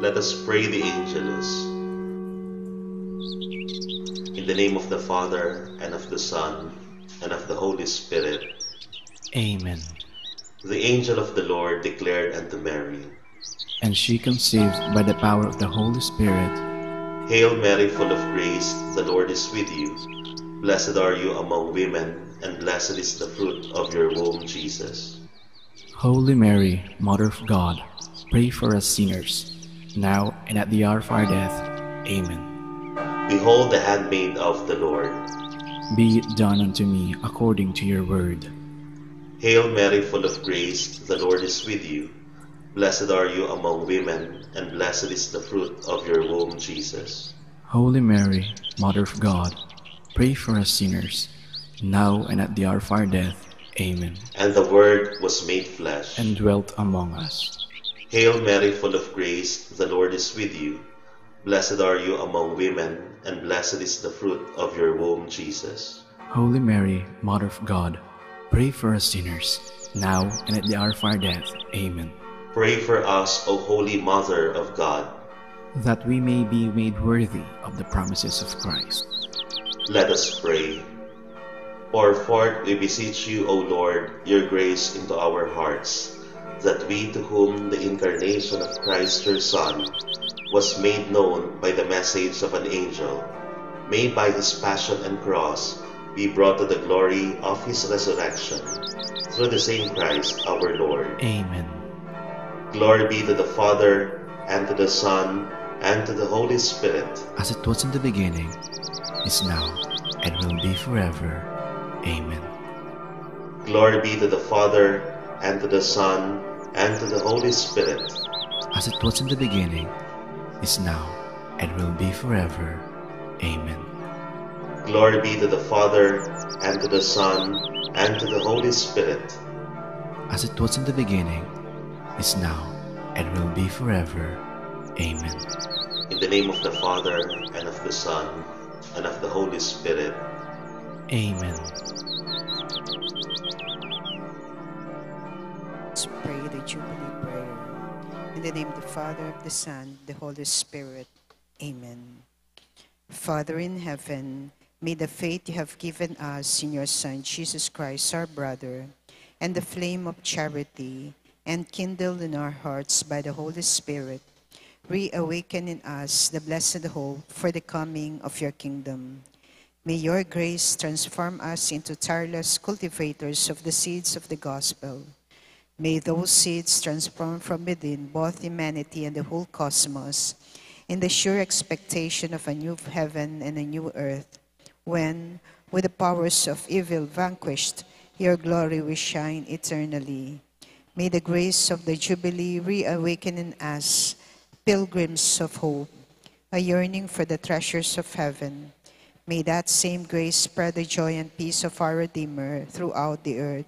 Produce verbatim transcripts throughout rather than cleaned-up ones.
Let us pray the Angelus. In the name of the Father, and of the Son, and of the Holy Spirit. Amen. The angel of the Lord declared unto Mary. And she conceived by the power of the Holy Spirit. Hail Mary, full of grace, the Lord is with you. Blessed are you among women, and blessed is the fruit of your womb, Jesus. Holy Mary, Mother of God, pray for us sinners, now and at the hour of our death. Amen. Behold the handmaid of the Lord. Be it done unto me according to your word. Hail Mary, full of grace, the Lord is with you. Blessed are you among women, and blessed is the fruit of your womb, Jesus. Holy Mary, Mother of God, pray for us sinners, now and at the hour of our death. Amen. And the Word was made flesh. And dwelt among us. Hail Mary, full of grace, the Lord is with you. Blessed are you among women, and blessed is the fruit of your womb, Jesus. Holy Mary, Mother of God, pray for us sinners, now and at the hour of our death. Amen. Pray for us, O Holy Mother of God. That we may be made worthy of the promises of Christ. Let us pray. Pour forth, we beseech you, O Lord, your grace into our hearts, that we, to whom the incarnation of Christ your Son was made known by the message of an angel, may by his passion and cross be brought to the glory of his resurrection, through the same Christ our Lord. Amen. Glory be to the Father, and to the Son, and to the Holy Spirit. As it was in the beginning, is now, and will be forever. Amen. Glory be to the Father, and to the Son, and to the Holy Spirit. As it was in the beginning, is now, and will be forever. Amen. Glory be to the Father, and to the Son, and to the Holy Spirit. As it was in the beginning, is now, and will be forever. Amen. In the name of the Father, and of the Son, and of the Holy Spirit. Amen. Let's pray the Jubilee prayer. In the name of the Father, of the Son, the Holy Spirit. Amen. Father in heaven, may the faith you have given us in your Son, Jesus Christ, our brother, and the flame of charity, enkindled in our hearts by the Holy Spirit, reawaken in us the blessed hope for the coming of your kingdom. May your grace transform us into tireless cultivators of the seeds of the gospel. May those seeds transform from within both humanity and the whole cosmos, in the sure expectation of a new heaven and a new earth, when, with the powers of evil vanquished, your glory will shine eternally. May the grace of the Jubilee reawaken in us pilgrims of hope, a yearning for the treasures of heaven. May that same grace spread the joy and peace of our Redeemer throughout the earth.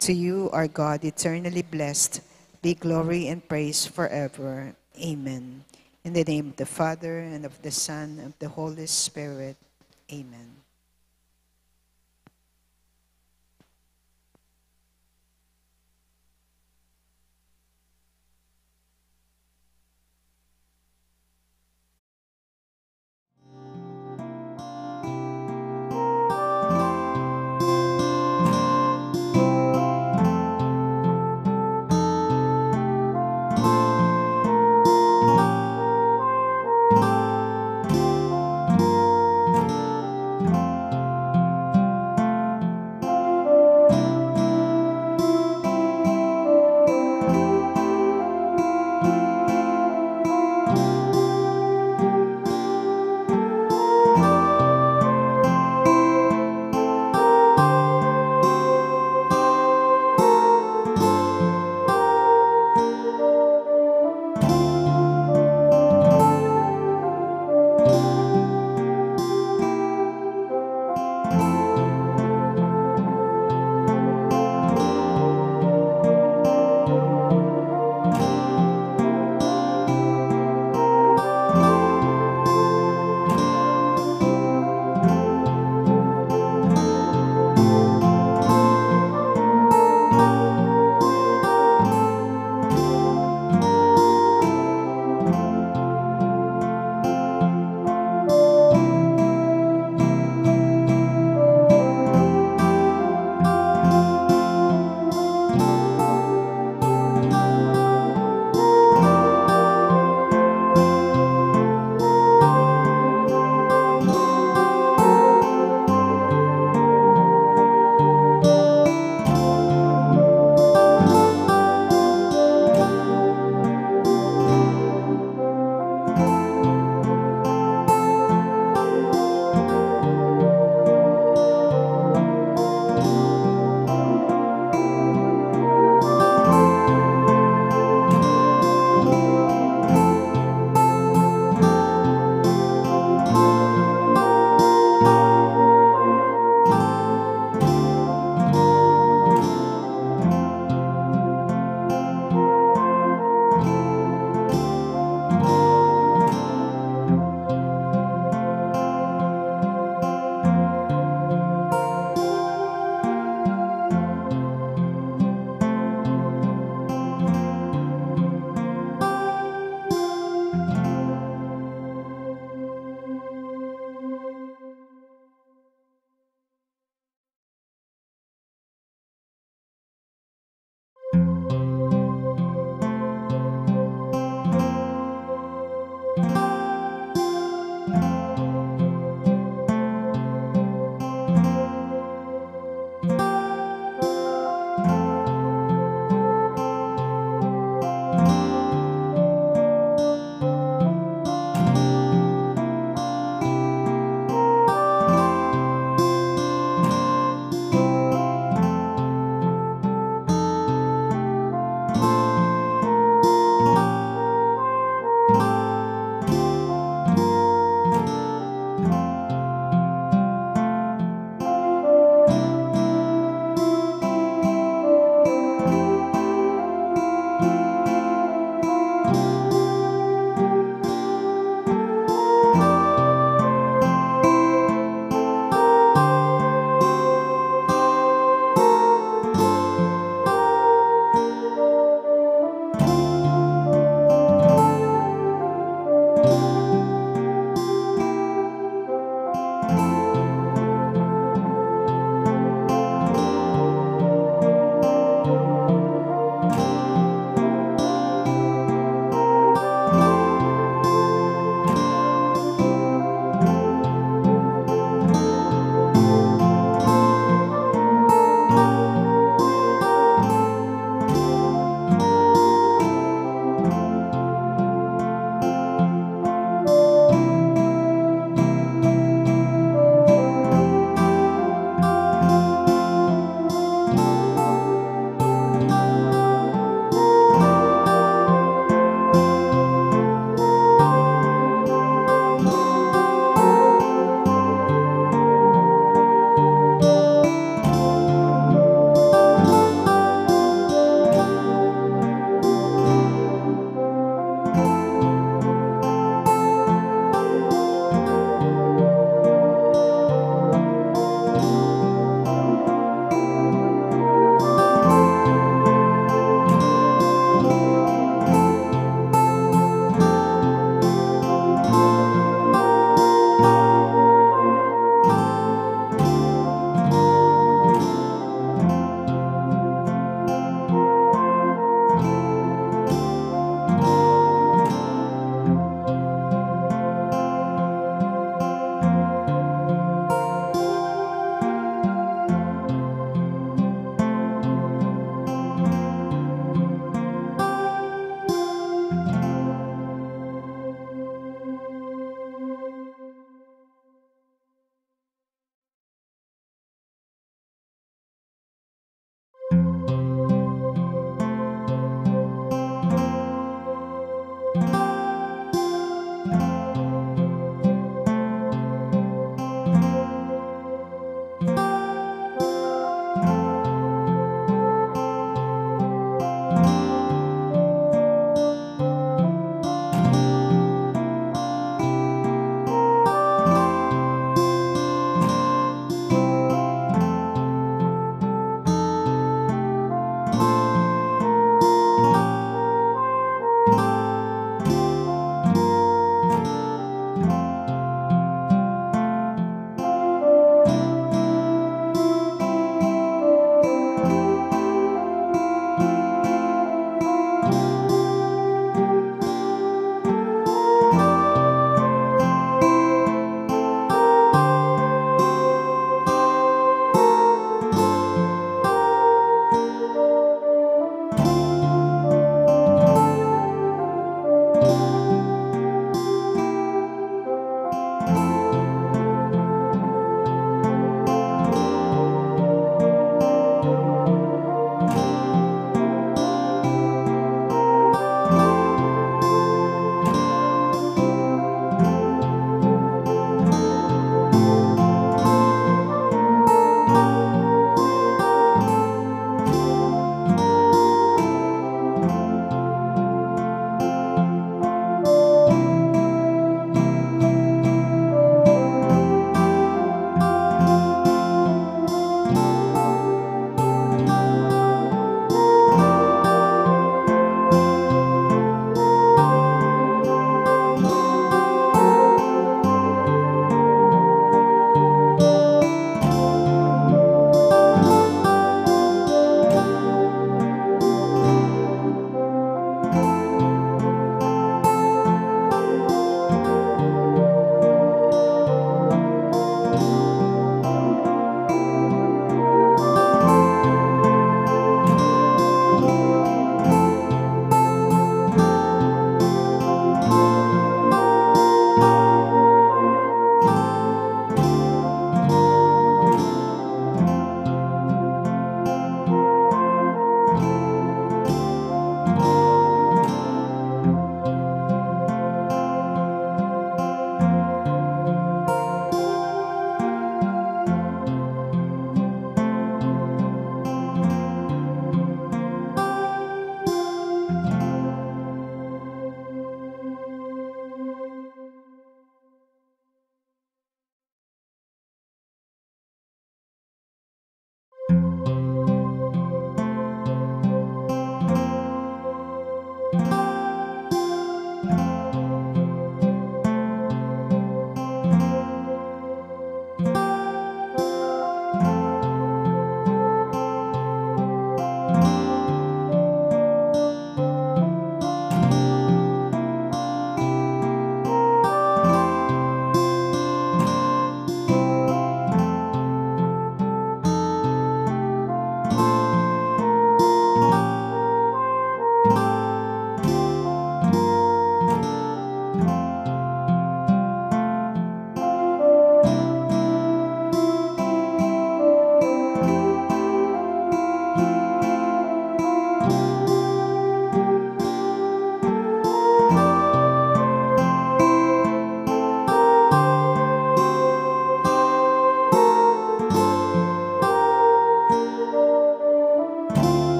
To you, our God, eternally blessed, be glory and praise forever. Amen. In the name of the Father, and of the Son, and of the Holy Spirit. Amen.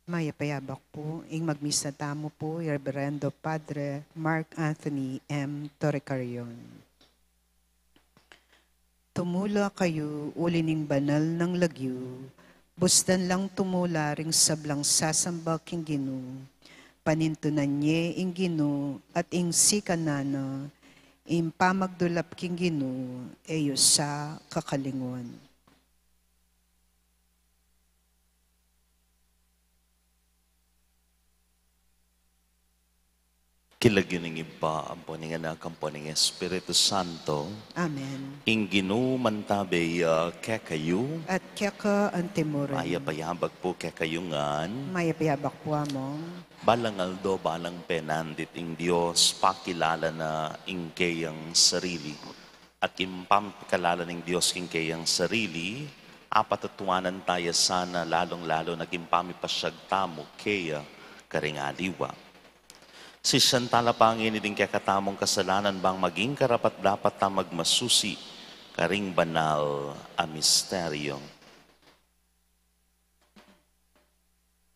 Mayap a yabak pu. Ing magmisa tamu pu i Reverendo Padre Mark Anthony M Torrecarion. Tumula kayu uli ning banal nang lagyu, bustan lang tumula ring sablang sasamba king Ginu, panintunan ye ing Ginu at ing sikanan na, ing pamagdulap king Ginu e yu sa kakalinguan. King lagyu ning Ibpa, ampo ning Anak, ampo ning Espiritu Santo. Amen. Ing Ginu mantabe ya kekayu. At keka antimurin. Mayap a yabak pu kekayu ngan. Mayap a yabak pu, Among. Balang aldo, balang penandit ing Dios pakilala na ing keyang sarili. At king pamikilala ning Dios king keyang sarili, apatutuanan taya sana lalung-lalu na king pamipasyag tamu keya karing aliwa. Sisian tala pa ngeni ding kekatamung kasalanan bang maging karapat-dapat ta magmasusi karing banal a misteryo.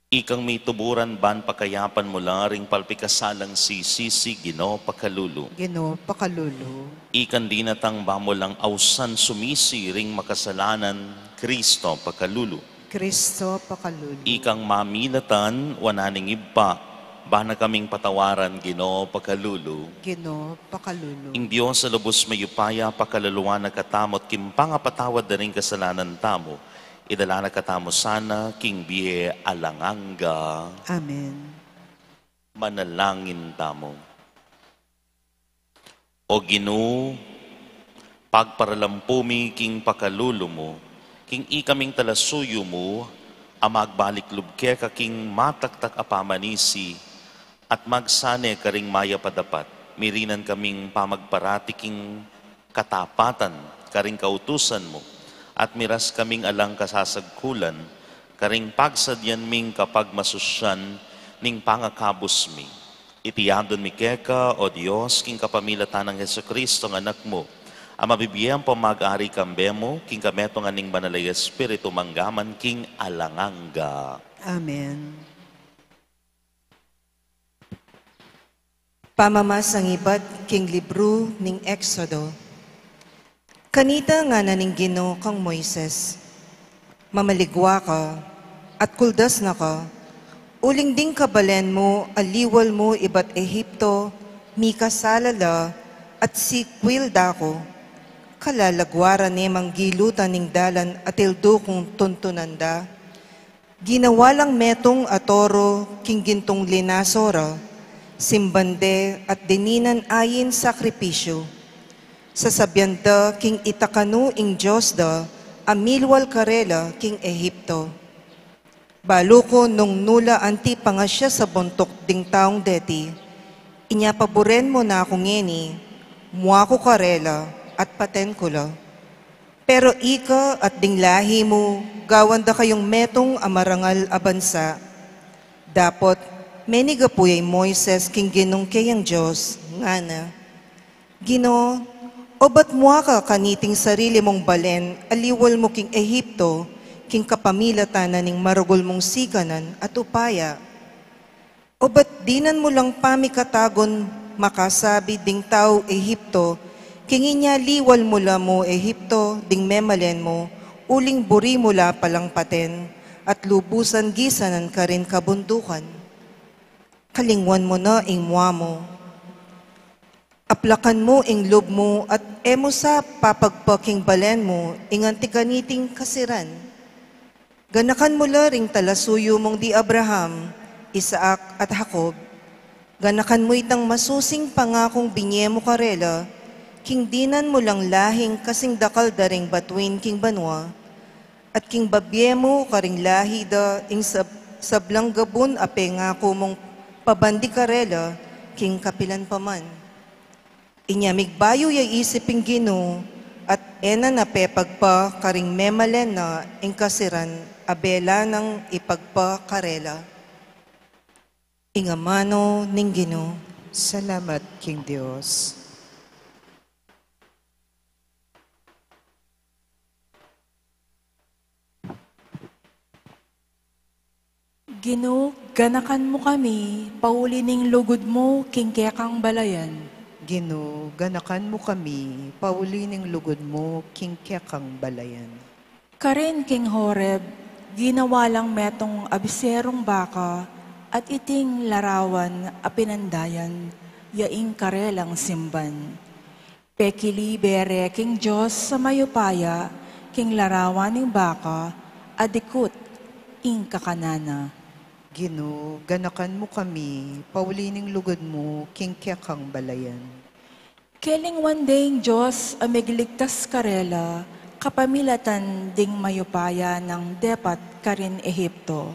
Ikang mituburan ban pakayapan mu la ring palpikasalang sisisi, Ginu, pakalulu. Ginu, pakalulu. Ikang dinatang ba mu lang ausan sumisi ring makasalanan, Kristo, pakalulu. Kristo, pakalulu. Ikang mamilatan wanan ning Ibpa, ba na kaming patawaran, Ginu, pakalulu. Ginu, pakalulu. Ing Dios a lubus mayupaya pakaluluan na katamu at king pangapatawad da ring kasalanan tamu, idala na katamu sana king bie alang angga. Amen. Manalangin tamu. O Ginu, pagparalampu mi king pakalulu mu, king ikaming talasuyu mu, a magbalik lub keka king mataktak a pamanisi, at magsane karing mayap a dapat, mirinan kaming pamagparati king katapatan karing kautusan mu, at miras kaming alang kasasagkulan karing pagsadyan ming kapagmasusyan ning pangakabus mi. Iti adwan mi keka, O Dios, king kapamilatan nang Jesucristo, a Anak mu, a mabibie ampon mag-ari kambe mu, king kametungan ning Banal a Espiritu, mangga man king alang angga. Amen. Pamamasang ibat king libru ning Exodo. Kanita ngana ning Ginu kang Moises, mamaligwa ka, at kuldas na ka, uling ding kabalen mu a liwal mu ibat Ehipto, mikasala la, at sikwil da ku. Kalalagwa ra ne manggilutan ning dalan a tildu kung tuntunan da. Ginawa lang metung a toro king gintung linaso ra, simban de at dininan ayin sakripisyu. Sasabian da king itakanu ing Dios da a milwal karela king Ehipto. Balu ku nung nu la anti pangasya sa buntuk ding taung deti, inya paburen mu na ku ngeni, mua ku karela at paten ku la. Pero ika at ding lahi mu, gawan da kayung metung a marangal a bansa. Dapot menigapu ya i Moises king Ginung keyang Dios, ngana, Ginu, obat mua ka kaniting sarili mung balen a liwal mu king Ehipto, king kapamilatan na ning maragul mung sikanan at upaya. O ba't dinan mu lang pamikatagun makasabi ding tau Egipto, king inya liwal mu la mu Egipto ding memalen mu, uling buri mu la palang paten, at lubusan gisanan karin kabundukan? Kalingwan mu na ing mua mu. Aplakan mu ing lub mu at e mu sa papagpa king balen mu ing anti kaniting kasiran. Ganakan mu la ring talasuyu mung di Abraham, Isaac, at Jacob. Ganakan mu itang masusing pangakung binie mu karela, king dinan mu lang lahing kasing dakal da ring batuin king banua, at king babie mu karing lahi da ing sab-, sablang gabun a pengaku mung pabandi karela king kapilan pa man. Inya migbayu ya isip ing Ginu, at e na na pepagpa karing memalen na ing kasiran a bela nang ipagpa karela. Ing amanu ning Ginu. Salamat king Dios. Ginu, ganakan mu kami, pauli ning lugud mu king kekang balayan. Ginu, ganakan mu kami, pauli ning lugud mu king kekang balayan. Karin king Horeb, ginawa lang metung a biserung baka, at iting larawan a pinandayan, ya ing karelang simban. Pekilibe re king Dios a mayupaya, king larawan ning baka, a dikut ing kakanan na. Ginu, ganakan mu kami, pauli ning lugud mu king kekang balayan. Kelingwan de ing Dios a migligtas karela, kapamilatan ding mayupaya nang depat karin Egipto.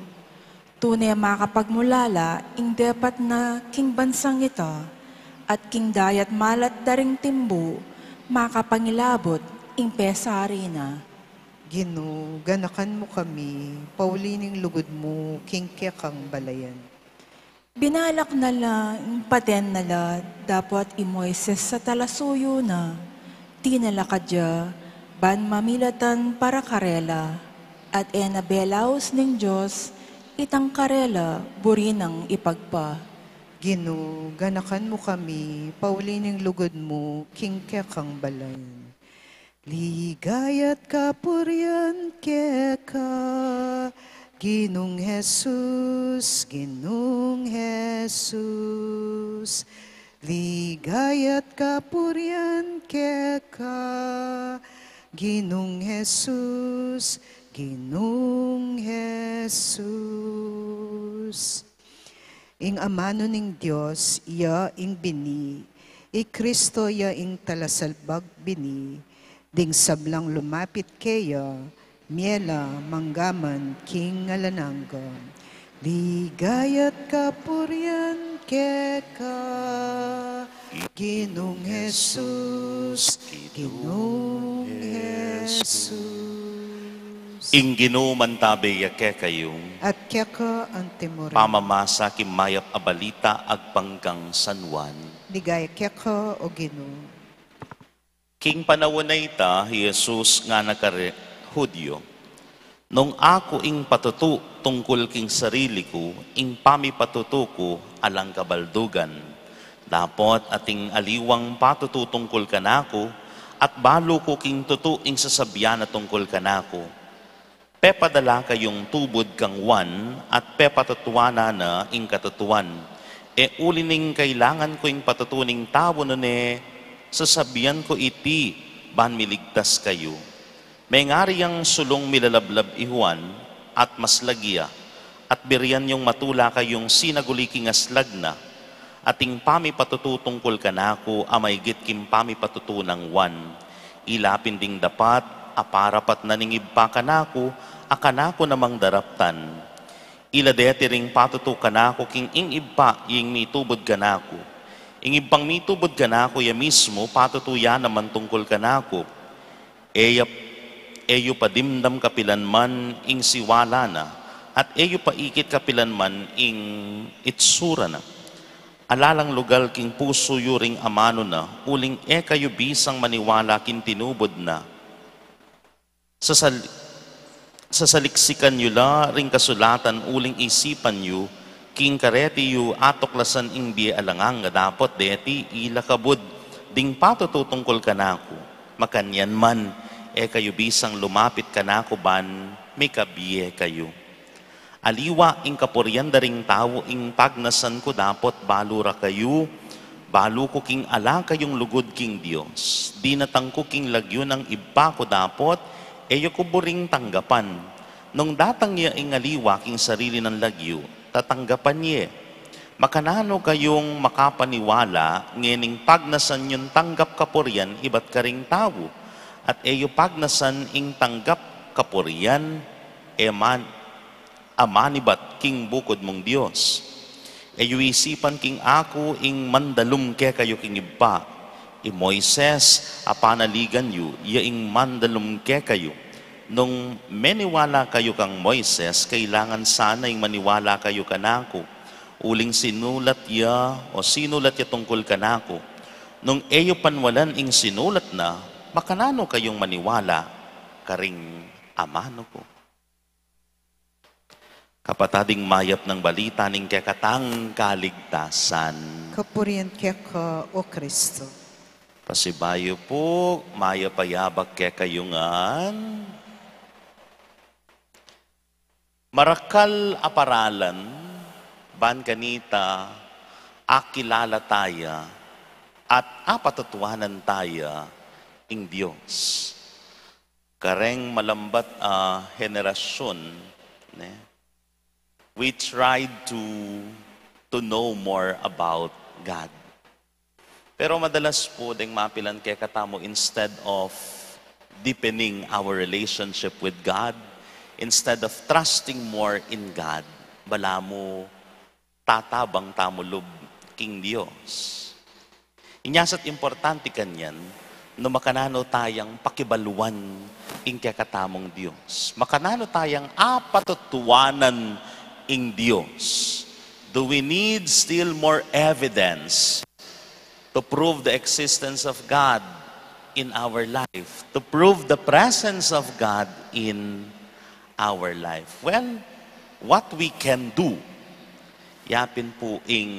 Tune makapagmulala ing depat na king bansang ita, at king dayat malat da ring timbu, makapangilabut ing pesari na. Ginu, ganakan mu kami, pauli ning lugud mu king kekang balayan. Binalak na la ing paten na la dapot i Moises a talasuyu na, tinalakad ya, ban mamilatan para karela, at e na belaus ning Dios, itang karela buri nang ipagpa. Ginu, ganakan mu kami, pauli ning lugud mu king kekang balayan. Ligaya at kapurian keka, Ginung Jesus, Ginung Jesus. Ligaya at kapurian keka, Ginung Jesus, Ginung Jesus. Ing amanu ning Dios, iya ing bini, i Kristo ya ing talasalbag bini, ding sablang lumapit keya, mie la manggaman king alang angga. Ligaya at kapurian keka, Ginung Jesus, Ginung Jesus. Ing Ginu mantabe ya kekayu. At keka anti mu rin. Pamamasa king mayap a balita agpang kang San Juan. Ligaya keka, o Ginu. King panaun a ita, i Jesus ngana karing Judio, nung aku ing patutu tungkul king sarili ku, ing pamipatutu ku alang kabaldugan. Dapot ating aliwang patutu tungkul kanaku, at balu ku king tutu ing sasabian na tungkul kanaku. Pepadala kayung tubud kang Juan, at pepatutuanan na ing katutuan. E uli ning kailangan ku ing patutu ning tau, nune sasabian ku iti, ban miligtas kayu. Mengari yang sulung milalablab i Juan, at maslag ya, at birian yung matula kayung sinaguli king aslag na. Ating pamipatutu tungkul kanaku a maigit king pamipatutu nang Juan. Ila pin ding dapat a parapat na ning Ibpa kanaku, a kanaku namang daraptan. Ila deti ring patutu kanaku king ing Ibpa ya ing mitubud kanaku. Ing Ibpang mitubud kanaku ya mismu patutu ya naman tungkul kanaku. E ya, e yu pa dimdam kapilan man ing siwala na, at e yu pa ikit kapilan man ing itsura na. Ala lang lugal king pusu yu ring amanu na, uling e kayu bisang maniwala king tinubud na. Sasal-, Sasaliksikan yu la ring kasulatan uling isipan yu, king kareti yu atuklasan ing bie alang angga. Dapot deti ila kabud ding patututungkul kanaku. Makanyan man, e kayu bisang lumapit kanaku ban mikabie kayu. Aliwa ing kapurian da ring tau ing pagnasan ku dapot balu ra kayu, balu ku king ala kayung lugud king Dios. Dinatang ku king lagyu nang Ibpa ku dapot e yu ku buring tanggapan. Nung datang ya ing aliwa king sarili nang lagyu, tatanggapan ye. Makananu kayung makapaniwala ngening pagnasan yung tanggap kapurian ibat karing tau, at e yu pagnasan ing tanggap kapurian e man a manibat king bukud mung Dios. E yu isipan king aku ing mandalum kekayu king Ibpa. I Moises a panaligan yu, ya ing mandalum kekayu. Nung meniwala kayu kang Moises, kailangan sana ing maniwala kayu kanaku, uling sinulat ya o sinulat ya tungkul kanaku. Nung e yu panwalan ing sinulat na, makananu kayung maniwala karing amanu ku? Kapatad, ing mayap nang balita ning kekatang kaligtasan. Kapurian keka, O Kristo. Pasibayu pu, mayap a yabak kekayu ngan. Marakal a paralan, ban kanita akilala taya at apatutuanan taya ing Dios. Kareng malambat a henerasyun, ne? We tried to, to know more about God. Pero madalas pu, deng mapilan kekatamu, instead of deepening our relationship with God, instead of trusting more in God, balamu tatabang tamu lub king Dios. Inya sa't importante kanyan, no makananu tayang pakibaluan ing kekatamung Dios. Makananu tayang apatutuanan ing Dios. Do we need still more evidence to prove the existence of God in our life, to prove the presence of God in our life? Well, what we can do, yapin pu ing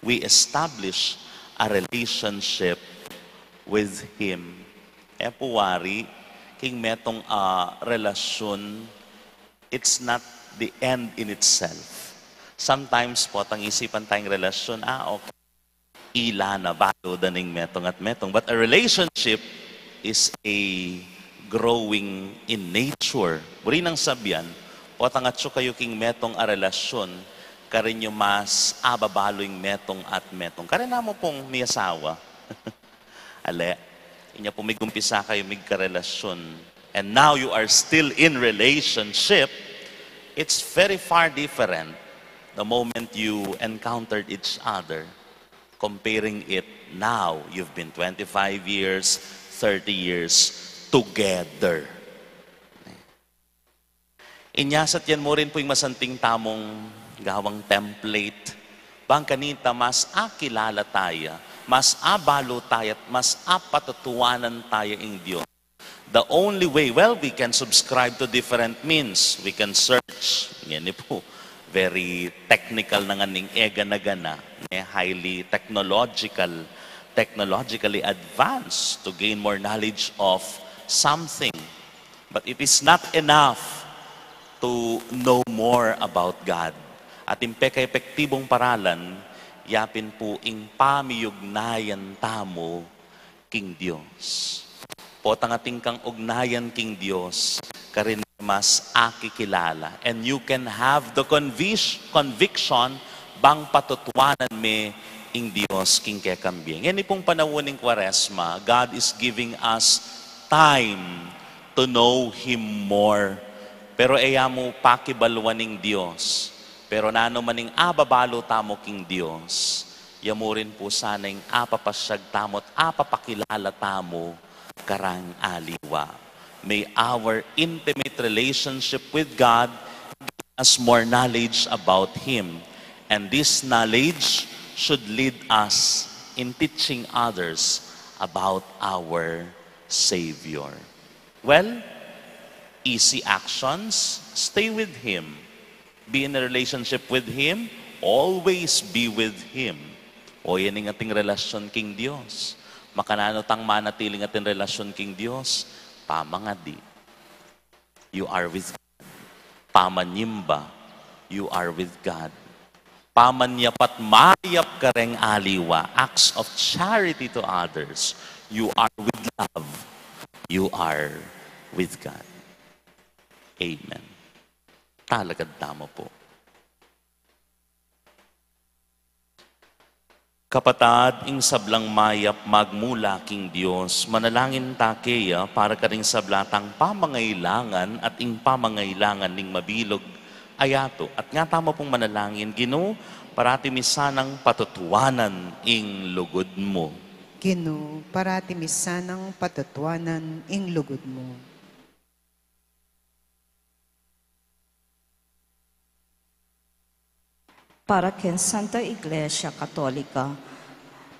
we establish a relationship with Him. E pu wari, king metung a relasyun, it's not the end in itself. Sometimes, potang isipan tayang relasyun, ah, okay, ila na, balu da ning metung at metung. But a relationship is a growing in nature. Buri nang sabian, potang atsu kayu king metung a relasyun, karin yu mas ababalu ing metung at metung. Karin namu pung miyasawa. Ale, inya pu migumpisa kayu migkarelasyun, and now you are still in relationship, it's very far different the moment you encountered each other, comparing it now, you've been twenty-five years, thirty years together. Inya sa't yan mu rin pu ing masanting tamung gawang template. Bang kanita mas akilala taya, mas abalu taya, at mas apatutuanan taya ing Dios. The only way, well, we can subscribe to different means. We can search. Yan pu, very technical na ngan ing e gana-gana, ne, highly technological, technologically advanced to gain more knowledge of something. But it is not enough to know more about God. At ing pekaepektibung paralan, yapin pu ing pamiyugnayan tamu king Dios. Potang atin kang ugnayan king Dios, karin mas akikilala. And you can have the convic-, conviction bang patutuanan me ing Dios king kekang bie. Ngeni pung panaun ning Kwaresma, God is giving us time to know Him more. Pero e ya mu pakibaluan ing Dios. Pero nanu man ing ababalu tamu king Dios, ya mu rin pu sana ing apapasyag tamu at apapakilala tamu karang aliwa. May our intimate relationship with God give us more knowledge about Him. And this knowledge should lead us in teaching others about our Savior. Well, Easy actions, stay with Him. Be in a relationship with Him, always be with Him. O, yan ing ating relasyon king Dios. Makananu tang manatili ing ating relasyon king Dios? Pamangadi. You are with God. Pamanyimba. You are with God. Pamanyapat mayap kareng aliwa. Acts of charity to others. You are with love. You are with God. Amen. Talakad tamu pu. Kapatad, ing sablang mayap magmula king Dios, manalangin ta keya para karing sabla tang pamangailangan at ing pamangailangan ning mabilug a yatu. At nga tamu pung manalangin, Ginu, parati mi sanang patutuanan ing lugud mu. Ginu, parati mi sanang patutuanan ing lugud mu. Para keng Santa Iglesia Katolika,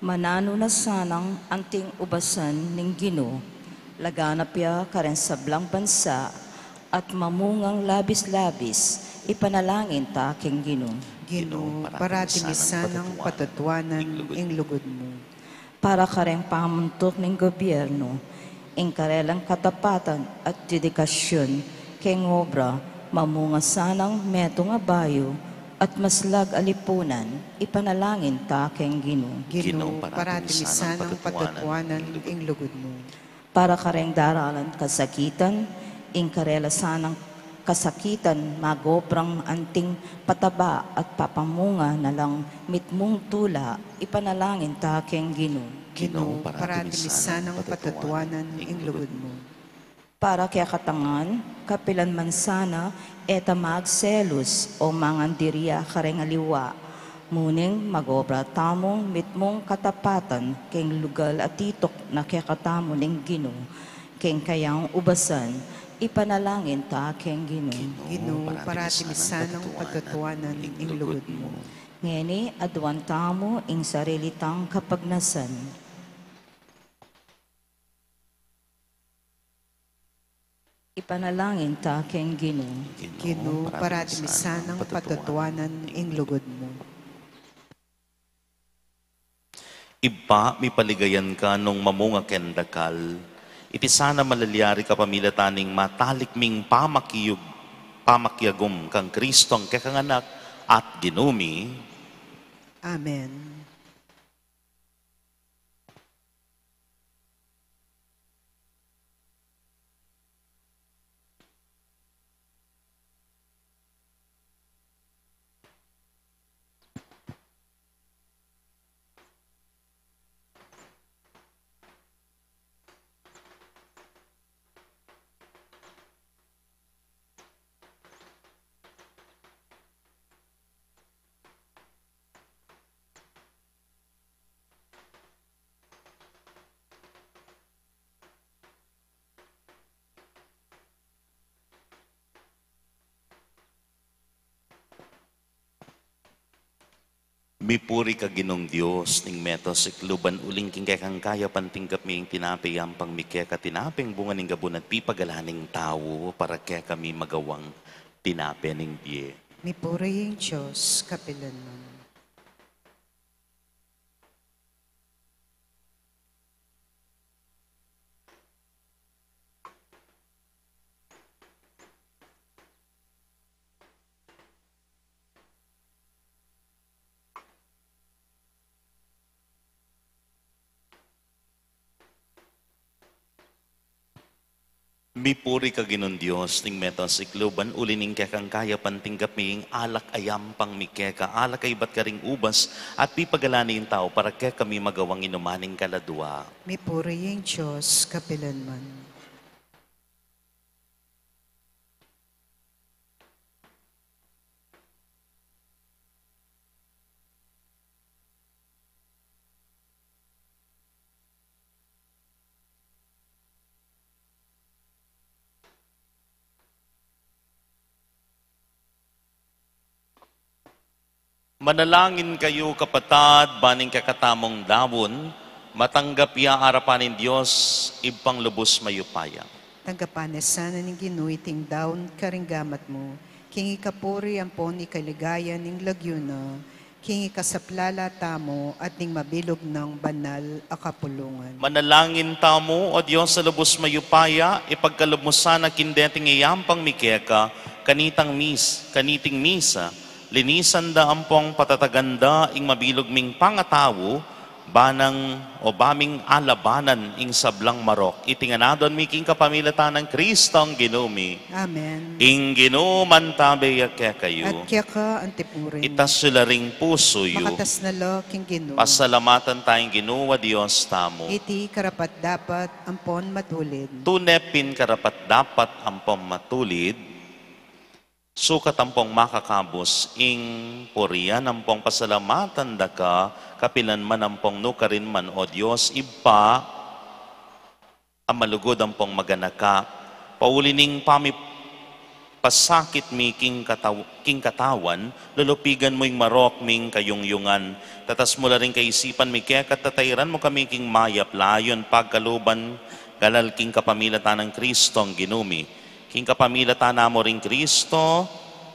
mananu na sanang anting ubasan ning Ginu, laganap ya kareng sablang bansa, at mamungang labis-labis, ipanalangin ta keng Ginu. Ginu, parati mi sanang patutuanan ing lugud mu. Para kareng pamantuk ning gobyernu, ing karelang katapatan at dedikasyun keng obra, mamunga sanang metung a bayu at maslag a lipunan, ipanalangin ta keng Ginu. Ginu, parati mi sanang patutuanan ing lugud mu. Para kareng daralan kasakitan, ing karela sanang kasakitan, magobrang anting pataba at papamunga na lang mitmung tula, ipanalangin ta keng Ginu. Ginu, parati mi sanang patutuanan ing lugud mu. Para kekatang ngan, kapilan man sana, e ta magselus o mangandiria kareng aliwa, muning magobra tamung mitmung katapatan keng lugal a tituk na kekatamu ning Ginu, keng kayang ubasan, ipanalangin ta keng Ginu. Ginu, parati mi sanang patutuanan ing lugud mu. Ngeni, aduan tamu ing sarili tang kapagnasan. Ipanalangin ta keng Ginu. Ginu, parati mi sanang patutuanan ing lugud mu. Ibpa, mipaligayan ka nung mamunga keng dakal. Iti sana malalyari kapamilatan ning matalik ming pamakiyug-, pamakiagum kang Kristong kekang Anak at Ginu mi. Amen. Mipuri ka Ginung Dios ning meto sikluban, uling king kekang kayapan tinggap mi ing tinape yampang mi keka, tinapeng bunga ning gabun at pipagalan ning tau, para kekami magawang tinape ning bie. Mipuri ing Dios kapilanman. Mipuri ka Ginung Dios ning meto sikluban, uli ning kekang kayapan tinggap mi ing alak a yampang mi keka, alak a ibat karing ubas at pipagalan ning tau, para kekami magawang inuman ning kaladua. Mipuri ing Dios kapilanman. Manalangin kayu, kapatad, ban ing kekatamung daun matanggap ya arapan ning Dios, Ibpang lubus mayupaya. Tanggapan na sana ning Ginu iting daun karing gamat mu, king ikapuri ampon ikaligaya ning lagyu na, king ikasaplala tamu at ning mabilug nang banal a kapulungan. Manalangin tamu. O Dios a lubus mayupaya, ipagkalub mu sana king deting iyampang mi keka, kanitang mis-, kaniting misa, linisan da ampong patatagan da ing mabilug ming pangatau, ba nang o ba ming alabanan ing sablang marok. Iti ngan adwan mi king kapamilatan nang Kristong Ginu mi. Amen. Ing Ginu mantabe ya kekayu. At keka antipurin. Itas yu la ring pusu yu. Makatas na la king Ginu. Pasalamatan taya ing Ginu a Dios tamu. Iti karapat-dapat ampon matulid. Tune pin karapat-dapat ampon matulid. Sukat ampong makakabus ing purian ampong pasalamatan da ka, kapilan man ampong nukarin man, O Dios Ibpa, a malugud ampong maganaka. Pauli ning pamipasakit mi king kataw-, king katawan, lulupigan mu ing marok ming kayungyungan. Tatas mu la ring kaisipan mi keka, tatairan mu kami king mayap layun pagkaluban, galal king kapamilatan nang Kristong Ginu mi. King kapamilatan na mu ring Kristo,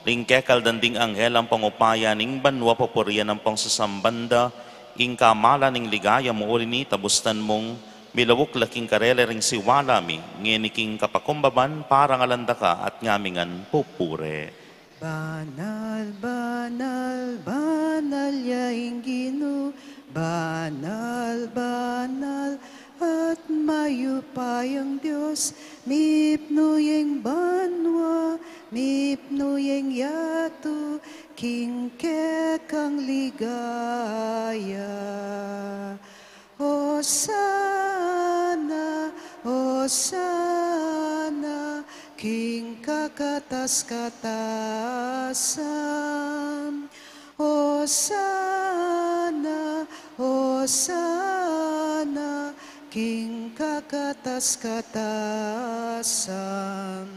ring kekal dang ding anghel ampong upaya ning banua, pupurian ampong sasamban da ing kamalan ning ligaya mu. Uli na nita, bustan mung milawuk la king karela ring siwala mi, ngeni king kapakumbaban, parangalan da ka at ngamingan pupuri. Banal, banal, banal ya ing Ginu, banal, banal, at mayupayang Dios. Mipnu ya ing banua, mipnu ya ing yatu, king kekang ligaya. Osana, Osana, king kakatas-katasan. Osana, Osana, king kakatas-katasan.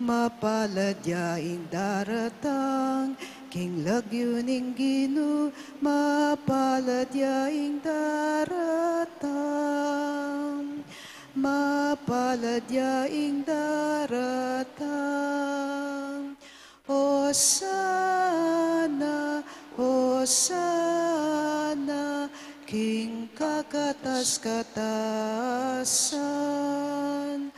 Mapalad ya ing daratang king lagyu ning Ginu, mapalad ya ing daratang, mapalad ya ing daratang. Osana, Osana, king kakatas-katasan.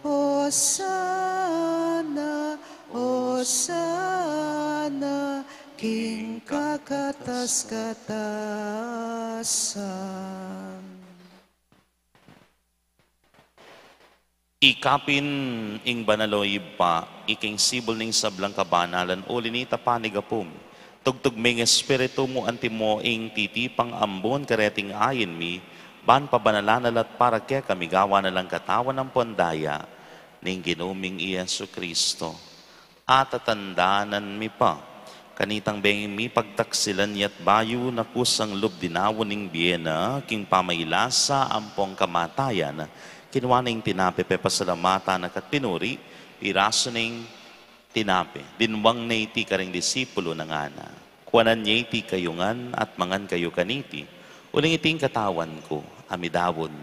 Osana, Osana, king kakatas-katasan. Ikapin ing banal, o Ibpa, ika ing sibul ning sablang kabanalan, uli na nita panigapu mi. Tugtug me ing Espiritu mu, antimo ing titipang ambun kareting ain mi, ban pabanalan na la at para kekami gawan na lang katawan ampon daya ning Ginu ming i Jesucristo. Atatandanan mi pa, kanitang bengi mi pagtaksilan ya't bayu na kusang lub dinaun ing bie na king pamailasa ampong kamatayan, kinua ne ing tinape, pepasalamatan na ka't pinuri, pirasu ne ing tinape, dinwang ne iti karing disipulu na ngana: Kuanan ye iti kayu ngan at mangan kayu kaniti, uling iti ing katawan ku a midaun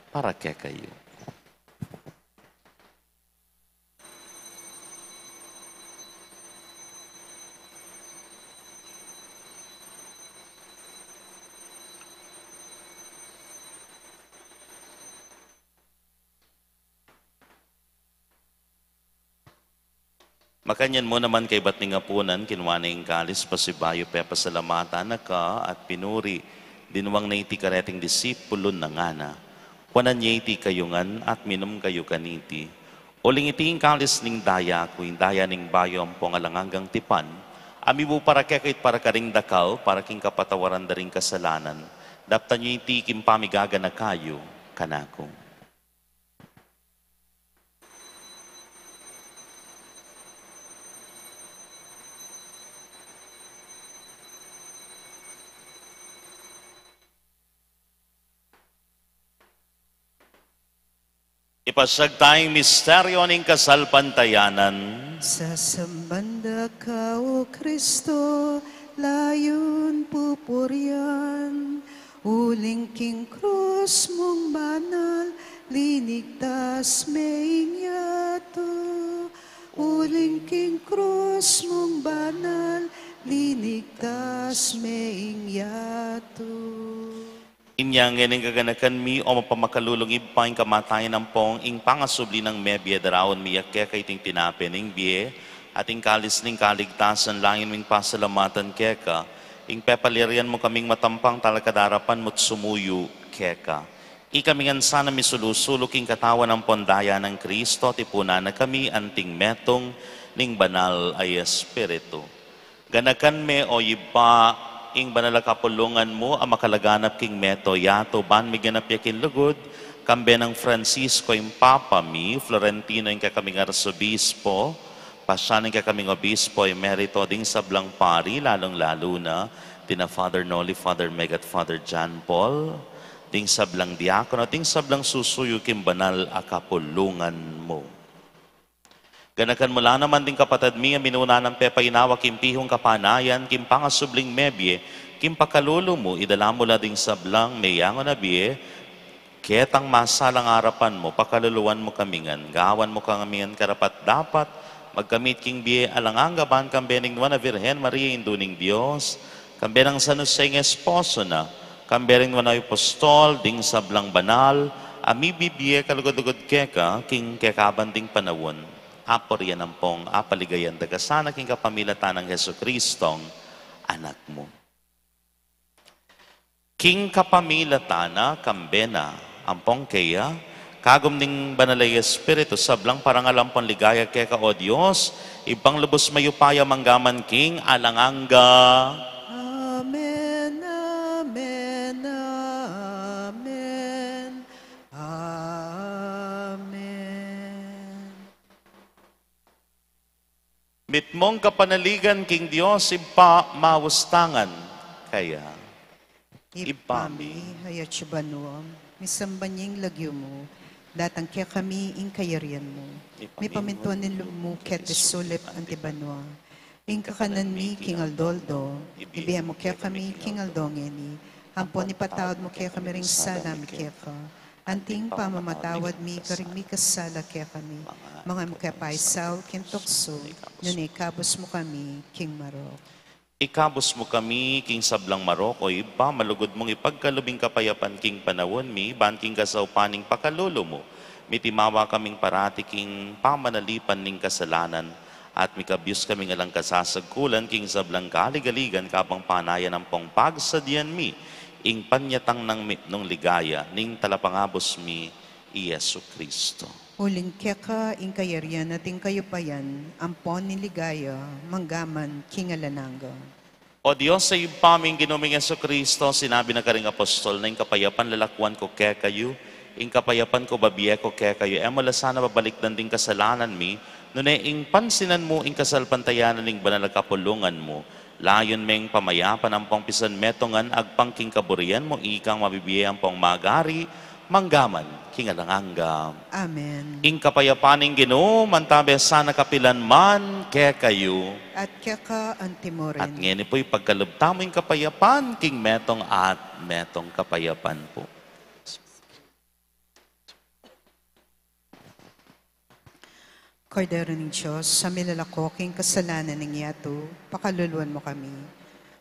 para kekayu. Makanyan mu naman kaybat ning apunan, kinua ne ing kalis, pasibayu pepasalamatan na ka at pinuri, dinwang ne iti kareting disipulun na ngana: Kuanan ye iti kayu ngan at minum kayu kaniti, uling iti ing kalis ning daya ku, ing daya ning bayu ampong alang anggang tipan, a mibu para kekayu at para karing dakal, para king kapatawaran da ring kasalanan. Daptan yu iti king pamigaganaka yu kanaku. Ipasyag taya ing misteryo ning kasalpantayanan. Sasamban da ka, O Kristo, layun pupurian, uling king krus mung banal, Linigtas me ing yatu, uling king krus mung banal, linigtas me ing yatu. Inya ngeni king kaganakan mi, o mapamakalulung Ibpa, ing kamatayan ampong ing pangasubli nang mebie, daraun mi ya keka iting tinape ning bie, at ing kalis ning kaligtasan, layun ming pasalamatan keka, ing pepaliarian mu kaming matampang talakad king arapan mu't sumuyu keka. Ikami ngan sana misulu-sulu king katawan ampon daya nang Kristo, tipunan na kami anting metung ning Banal a Espiritu. Ganakan me, o Ibpa, ing banal a kapulungan mu a makalaganap king meto yatu, ban miganap ya king lugud, kambe nang Francisco ing Papa mi, Florentino ing kekaming Arsobispo, pasyanan ing kekaming Obispo Emerito, ding sablang pari, lalung-lalu na dina Father Noli, Father Meg, at Father John Paul, ding sablang diakono, ding sablang susuyu king banal a kapulungan mu. Ganakan mu la naman ding kapatad mi a minuna nang pepainawa king pihung kapanayan, king pangasubling mebie, king pakalulu mu, idala mu la ding sablang meyangu na bie ketang masalang arapan mu, pakaluluan mu kami ngan, gawan mu kami ngan karapat-dapat magkamit king bie alang angga, ban kambe ning Nuan a Virgen Maria, Indu ning Dios, kambe nang San Jose ing esposo na, kambe ring nuan a apostol, ding sablang banal a mibibie kalugud-lugud keka king kekaban ding panaun, apurian ampong apaligayan da ka sana king kapamilatan nang Jesucristong Anak mu. King kapamilatan na, kambe na, ampong keya, kagum ning Banal a Espiritu, sablang parangal ampon ligaya keka, o Dios, Ibpang lubus mayupaya, mangga man king alang angga. Amen, amen, amen, amen. Mitmung kapanaligan king Dios Ibpa, maus tangan kaya. Ibpa mi, atsu ka banua, misamban ya ing lagyu mu, datang kekami ing kayarian mu, mipamintuan ing lub mu keti sulip anti banua. Ing kakanan mi king aldo-aldo, ibie mu kekami king aldo ngeni, ampon ipatawad mu kekami ring sala mi keka, anti ing pamamatawad mi karing mikasala kekami. Manga e mu ke paisaul king tuksu, nune ikabus mu kami king marok. Ikabus mu kami king sablang marok, o Ibpa, malugud mung ipagkalub ing kapayapan king panaun mi, ban king kasaupan ning pakalulu mu, mitimawa kaming parati king pamanalipan ning kasalanan, at mikabus kaming alang kasasagkulan king sablang kaligaligan, kabang panayan ampong pagsadyan mi ing panyatang nang mitmung ligaya ning Talapangabus mi, i Jesucristo. Uling keka ing kayarian at ing kayupayan, ampon ing ligaya, mangga man king alang angga. O Dios a Ibpa mi, ing Ginu ming Jesucristo, sinabi na karing apostol na, ing kapayapan lalakuan ku kekayu, ing kapayapan ku babie ku kekayu. E mu la sana babalikdan ding kasalanan mi, nune ing pansinan mu ing kasalpantayanan ning banal a kapulungan mu. Layun meng pamayapan ampong pisanmetungan agpang king kaburian mu, ikang mabibie ampong magari, mangga man king alang angga. Amen. Ing kapayapan ning Ginu mantabe sana kapilan man kekayu. At keka anti mu rin. At ngeni pu, ipagkalub tamu ing kapayapan king metung at metung. Kapayapan pu. Kordero ning Dios, a milalako king kasalanan ning yatu, pakaluluan mu kami.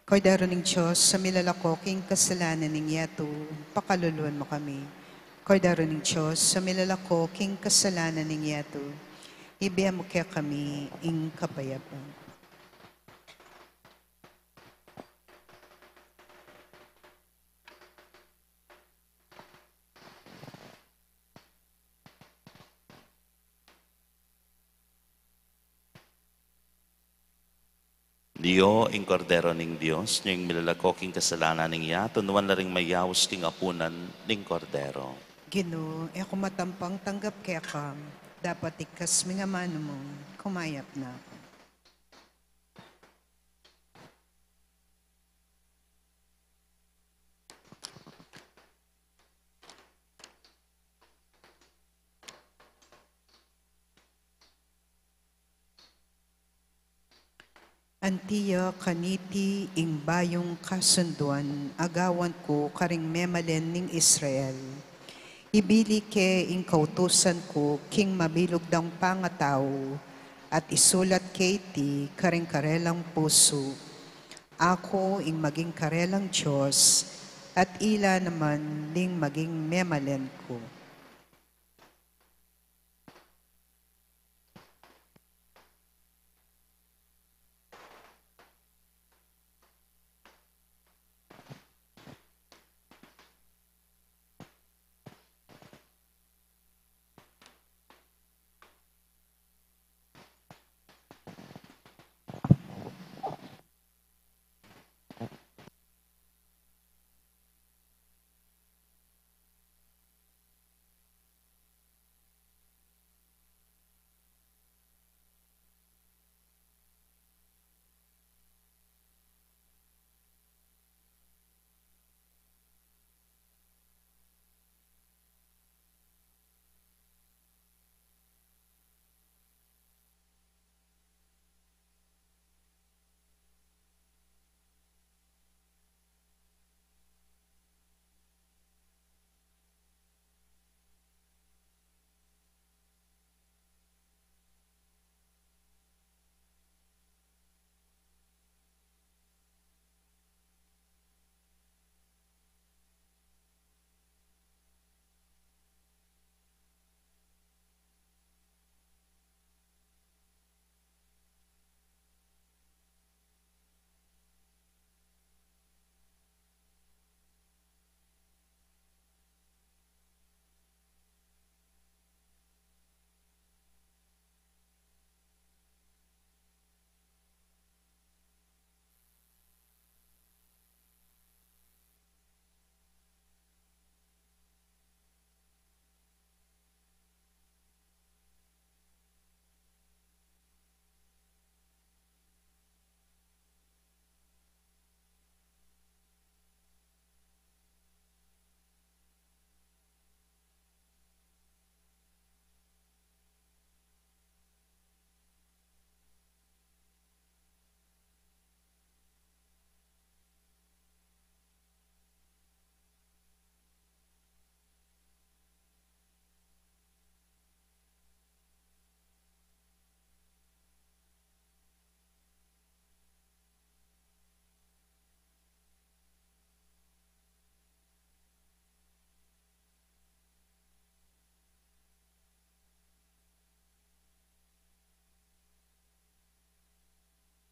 Kordero ning Dios, a milalako king kasalanan ning yatu, pakaluluan mu kami. Kordero ning Dios, a milalako king kasalanan ning yatu, ibie mu kekami ing kapayapan. Nyo ing Kordero ning Dios, nyo ing milalako king kasalanan ning yatu, nuan la ring mayaus king apunan ning Kordero. Ginu, e ku matampang tanggap keka, dapot iktas mu ing amanu mu, kumayap na ku. Anti ya kaniti ing bayung kasunduan a gawan ku karing memalen ning Israel. Ibili ke ing kautusan ku king mabilug dang pangatau, at isulat ke iti karing karelang pusu. Aku ing maging karelang Dios, at ila naman ing maging memalen ku.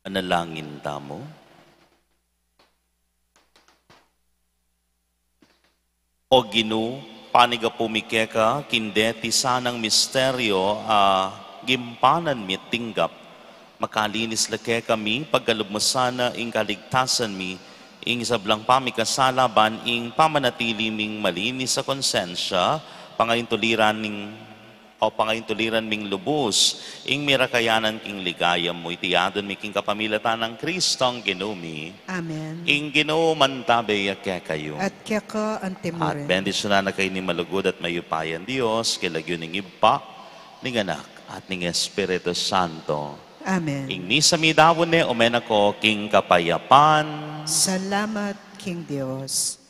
Manalangin tamu. O Ginu, panigapu mi keka king deti sanang misteryo a gimpanan mi tinggap. Makalinis la kekami, pagkalub mu sana ing kaligtasan mi, ing sablang pamikasala ban ing pamanatili ming malinis a konsensya, pangaintuliran ning o pangaintuliran ming lubus ing mirakayanan king ligaya mu. Iti adwan mi king kapamilatan nang Kristong Ginu mi. Amen. Ing Ginu mantabe ya kekayu. At keka antimurin. At bendisyunan na kayu ning malugud at mayupayang Dios, king lagyu ning Ibpa, ning Anak, at ning Espiritu Santo. Amen. Ing misa mi daun ne, ume na ko king kapayapan. Salamat king Dios.